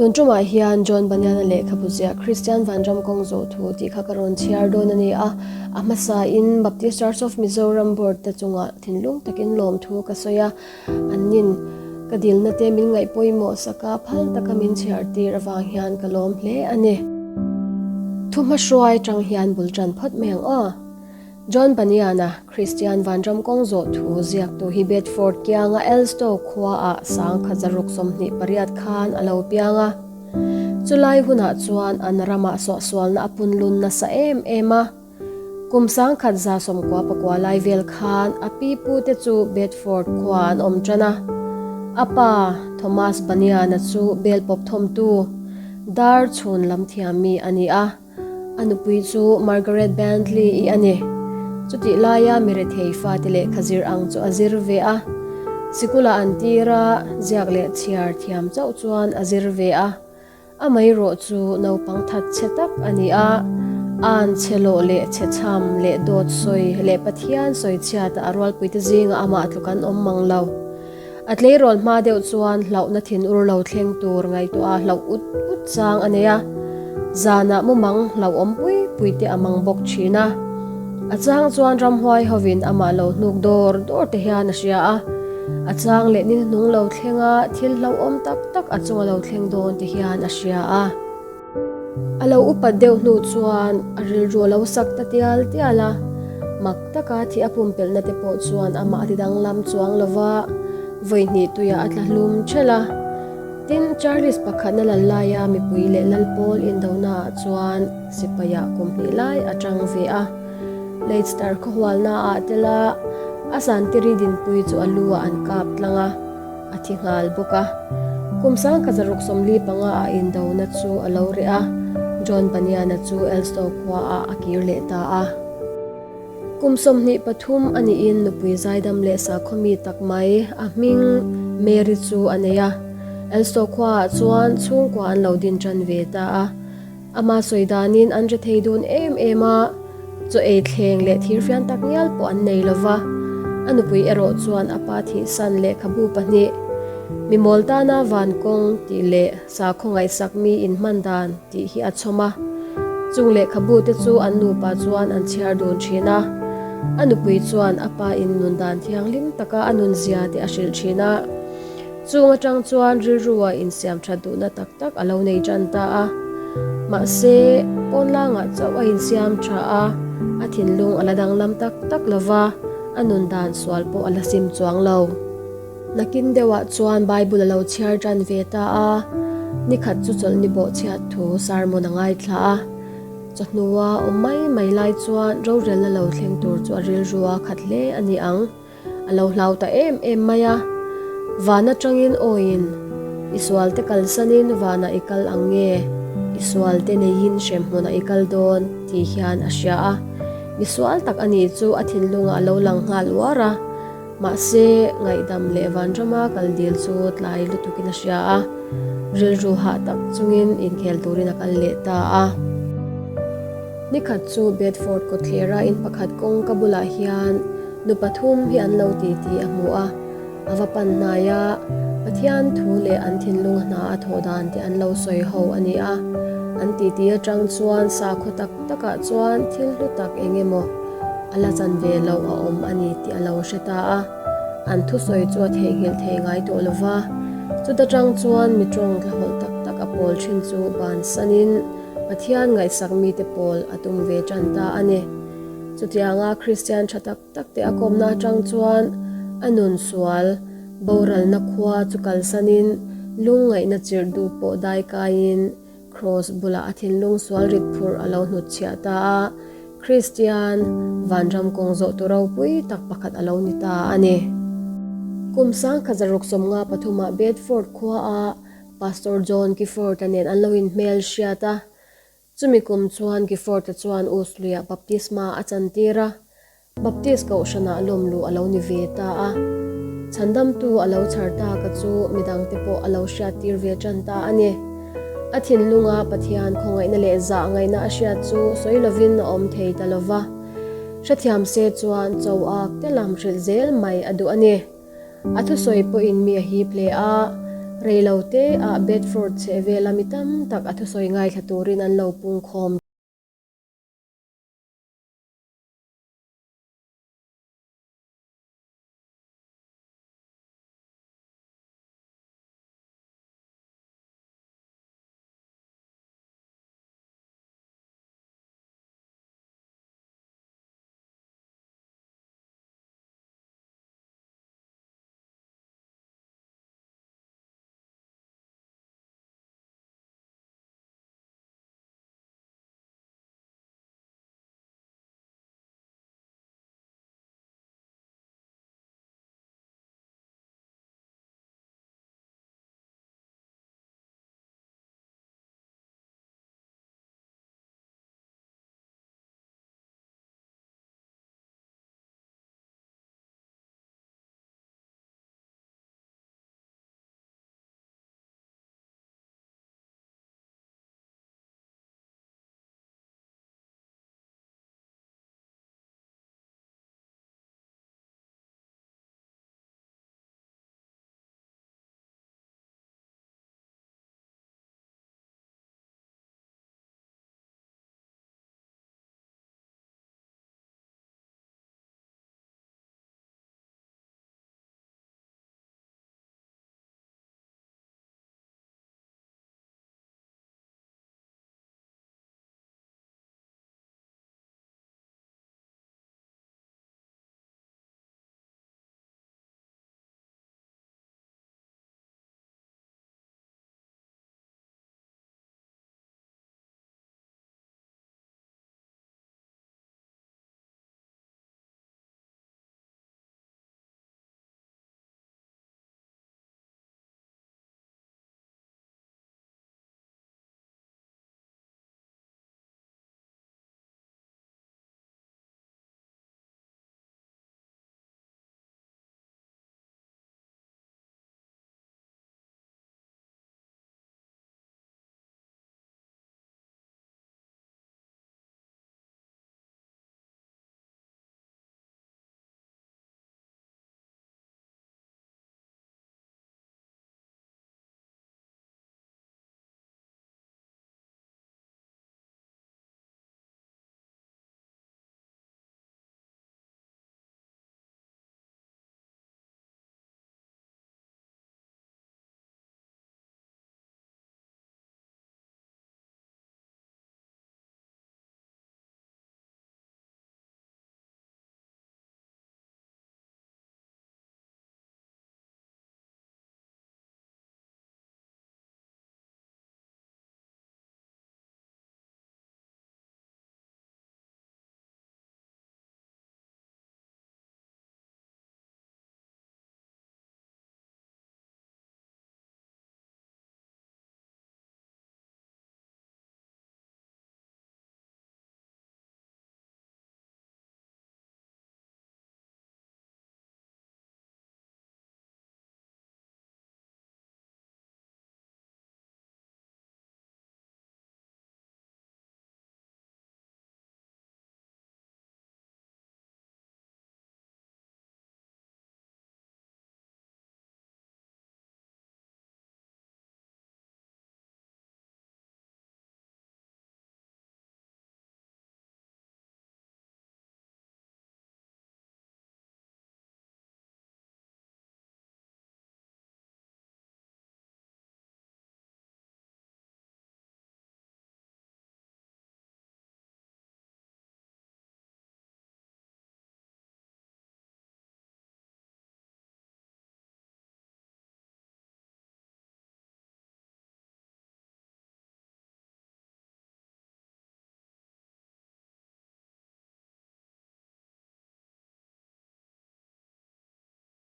Tun tumah hian John Bunyan-a lehkhabu ziah Kristian Vanram kawng zawh thu tih kha ka rawn chhiar dawn a ni a. A hmasain Baptist Church of Mizoram Board te chungah thinlung takin lawmthu ka sawi a, an nin ka dilna te min ngaih pawimawh sak a, phal taka min chhiar tir avang hian ka lawm hle a ni. Thuhmahruai tang hian bul tan phawt mai ang aw. John Bunyan-a Kristian Vanram kawng zawh thu ziaktu hi Bedford kianga Elstow khuaah 1628 khan a lo piang a. Chulai hunah chuan an ramah suahsualna a punlun nasa em em a. Kum 1999 lai vel khan a pi pute chu Bedford khuaah an awm tan a. A pa, Thomas Bunyan-a chu bel pawp thawmtu, dar chhun lam thiam mi a ni a. A nupui chu Margaret Bentley i a ni. Chutih laia mi rethei fate lehkha zir ang chu a zir ve a. Sikula an tir a, ziak leh chhiar thiam chauh chuan a zir ve a. Amaherawh chu naupang that chhe tak a ni a, an chhe lawh leh chhe chham leh dawt sawi leh Pathian sawi chhiata a rualpuite zingah amah tluk an awm mang lo. A tleirawl hma deuh chuan hlauhna thin ur lo thleng tur ngaihtuah a hlauh ut ut chang a nei a, zanah mumang hlauhawm pui pui te a mang bawk thin a. A chang chuan ramhuai hovin amah lo hnuk dawr dawr te hian a hria a, a chang leh ni hnuhnung lo thlenga thil hlauhawm tak tak a chunga lo thleng dawn te hian a hria a. A lo upat deuh hnu chuan a rilru a lo sak ta tial tial a, mak taka thi a pumpelhna te pawh chuan amah a ti danglam chuang lo va, vawi hnih tuiah a tla hlum ṭhelh a. Tin, Charles pakhatna lal laia mipui leh lal pawl indonaah chuan sipaiah kum hnih lai a ṭang ve a. Leicester khawhualnaah tel a, a santiri dinpui chu a lu ah an kap tlang a. A thi nghal bawk a. Kum 1645 ah indona chu a lo reh a, John Bunyan-a chu Elstow khuaah a kir leh ta a. Kum 23 a nihin nupui zaidam leh sakhaw mi tak mai, a hming Mary chu a nei a. Elstow khuaah chuan chhungkua an lo din tan ve ta a. Ama sawi danin an rethei dun em em a, chaw ei thleng leh thirfian tak ngial pawh an nei lo va. A nupui erawh chuan a pa thihsan lehkhabu pahnih, Mi mawl tana van kawng tih leh sakhaw ngaihsak mi inhman dan tih hi a chhawm a. Chung lehkhabu te chu an nupa chuan an chhiar dun thin a. A nupui chuan a pa in nun dan thianghlim taka a nunzia te a hrilh thin a. Chung atang chuan rilrua insiam that duhna tak tak a lo nei tan ta a. Mahse, pawnlangah chauh a insiam tha a, a thinlung a la danglam tak tak lo va, a nun dan sual pawh a la sim chuang lo. Nakin deuhah chuan Bible a lo chhiar tan ve ta a, nikhat chu chawlhni bawhchhiat thu sermon a ngaithla a. Chawhnua awm mai mai lai chuan rorelna lo thleng tur chu a rilrua khat hle a ni ang. A lo hlau ta em em mai a, Van atangin awiin i sualte kalsanin vanah i kal ang nge, i sualte neiin hremhmunah i kal dawn tih hian a hria a. Mi sual tak a nih chu a thinlungah a lo lang nghal uar a, mahse ngaihdam leh vanrama kal dil chu tlai lutukin a hria a, rilru hah tak chungin inkhel turin a kal leh ta a. Nikhat chu Bedford kawtthlera in pakhat kawngka bulah hian Nu pathum hi an lo ti tih a hmu a, a va pan hnai a, Pathian thu leh an thinlung hna a thawh dan te an lo sawi ho a ni a. An titi atang chuan sakhaw tak takah chuan thil hlu tak eng emaw a la chan ve loh a awm a ni tih a lo hre ta a. An thusawi chu a theihnghilh thei ngai tawh lo va, chuta tang chuan mi tawng tlahawlh tak tak a pawl thin chu bansanin Pathian ngaihsak mite pawl a tum ve tan ta a ni. Chutianga Kristian tha tak tak te a kawmna atang chuan a nun sual, boralna khua chu kalsanin lungngaihna chirh duh pawh dai kaiin Kraws bulah a thinlung sual rit phurh a lo hnutchhiah ta a, Kristian vanram kawng zawh tu ropui tak pakhat a lo ni ta a ni. Kum 1653 ah Bedford khuaah Pastor John Gifford-a nen an lo inhmel hriat a, Chumi kum chuan Gifford-a chuan Usluiah baptisma a chantir a, Baptist kohhranah lawmluh a lo ni ve ta a. Chhandamtu a lo chhar taka chu midangte pawh a lo hriattir ve tan ta a ni. A thinlunga Pathian khawngaihna leh zah ngaihna a hriat chu sawi lovin a awm thei ta lo va. Hrethiam se chuan cho ak te lam hrilh zel mai a duh a ni. A thusawi pawhin mi a hip hle a, Rei lo te ah Bedford chhehvela mi tam tak a thusawi ngaithla turin an lo pungkhawm.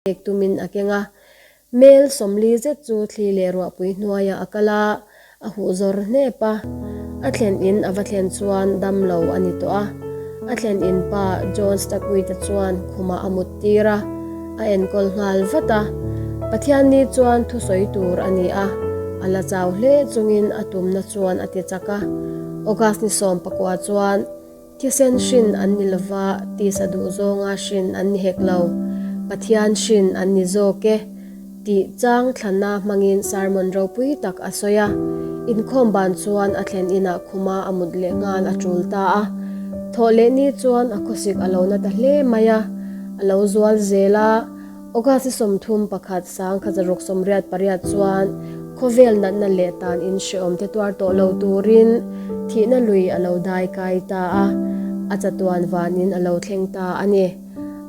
Pek tumin a keng a. Mel 40 zet chu thli leh ruahpui hnuaiah a kal a, a huh zawr hnep a. A thlen in a va thlen chuan dam lo a ni tawh a. A thlen in pa John Stackwith-a chuan khumah a mut tir a, a enkawl nghal vat a. Pathianni chuan thusawi tur a ni a, a la chau hle chungin a tumna chuan a ti chak a. August ni 19 chuan Thisen hrin an ni lova, tisa duh zawnga hrin an ni hek lo. Pathian hrin an ni zawk e. Tih chang thlanna hmangin sermon ropui tak a sawi a. Inkhawm ban chuan a thlen inah khuma a mut leh nghal a tul ta a. Thawh leh ni chuan a khawsik a lo na ta hle mai a, a lo zual zel a. August i 31 1688 chuan khawvel natna leh tan in hrehawm te tuar tawh lo turin thihna lui a lo dai kai ta a, a chatuan vanin a lo thleng ta a ni.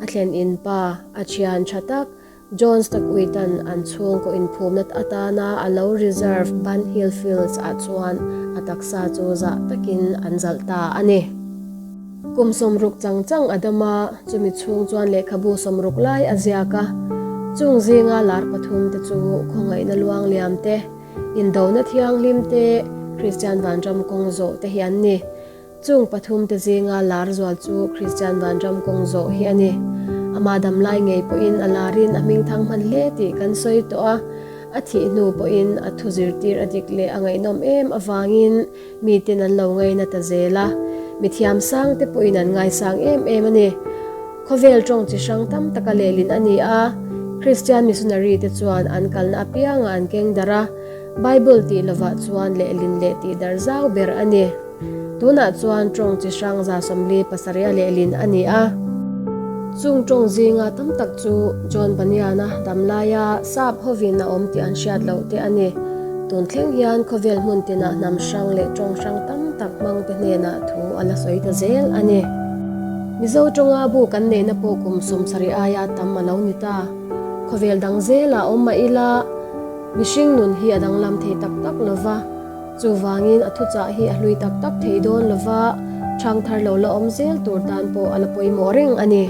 A thlen in pa, a thian tha tak, John Stockwith-a'n an chhungkaw inphumna atana a lo reserve Bunhill Fields ah chuan a taksa chu zah takin an zalh ta a ni. Kum 60 chang chang a dam a, chumi chhung chuan lehkhabu 60 lai a ziak a. Chung zinga lar pathum te chu khawngaihna luang liam te, indona thianghlim te, Kristian vanram kawng zawh te hi an ni. Chung pathum te zinga lar zual chu Kristian vanram kawng zawh hi a ni. Ama damlai ngei pawhin a larin a hmingthang hman hle tih kan sawi tawh a, a thih hnu pawhin a thu zirtir a dik leh a ngaihnawm em avangin miten an lo ngaina ta zel a, mithiam sang te pawhin an ngaisang em em a ni. Khawvel tawng chi hrang tam taka lehlin a ni a, Kristian missionary te chuan an kalna apiangah an keng darh a, Bible tih lovah chuan lehlin leh tihdarh zau ber a ni. Tunah chuan tawng chi hrang 47 a lehlin a ni a. Chung tawng zinga tam tak chu John Bunyan-a damlaia sap hovin a awm tih an hriat loh te a ni. Tun thleng hian khawvel hmun tinah hnam hrang leh tawng hrang tam tak hmang te hnenah thu a la sawi ta zel a ni. Mizo tawnga bu kan neihna pawh kum 70 aia tam a lo ni ta. Khawvel dang zelah awm mah ila, mihring nun hi a danglam thei tak tak lova. Chuvangin a thuchah hi a hlui tak tak thei dawn lova, ṭhangthar lo la awm zel tur tan pawh a la pawimawh reng a ni.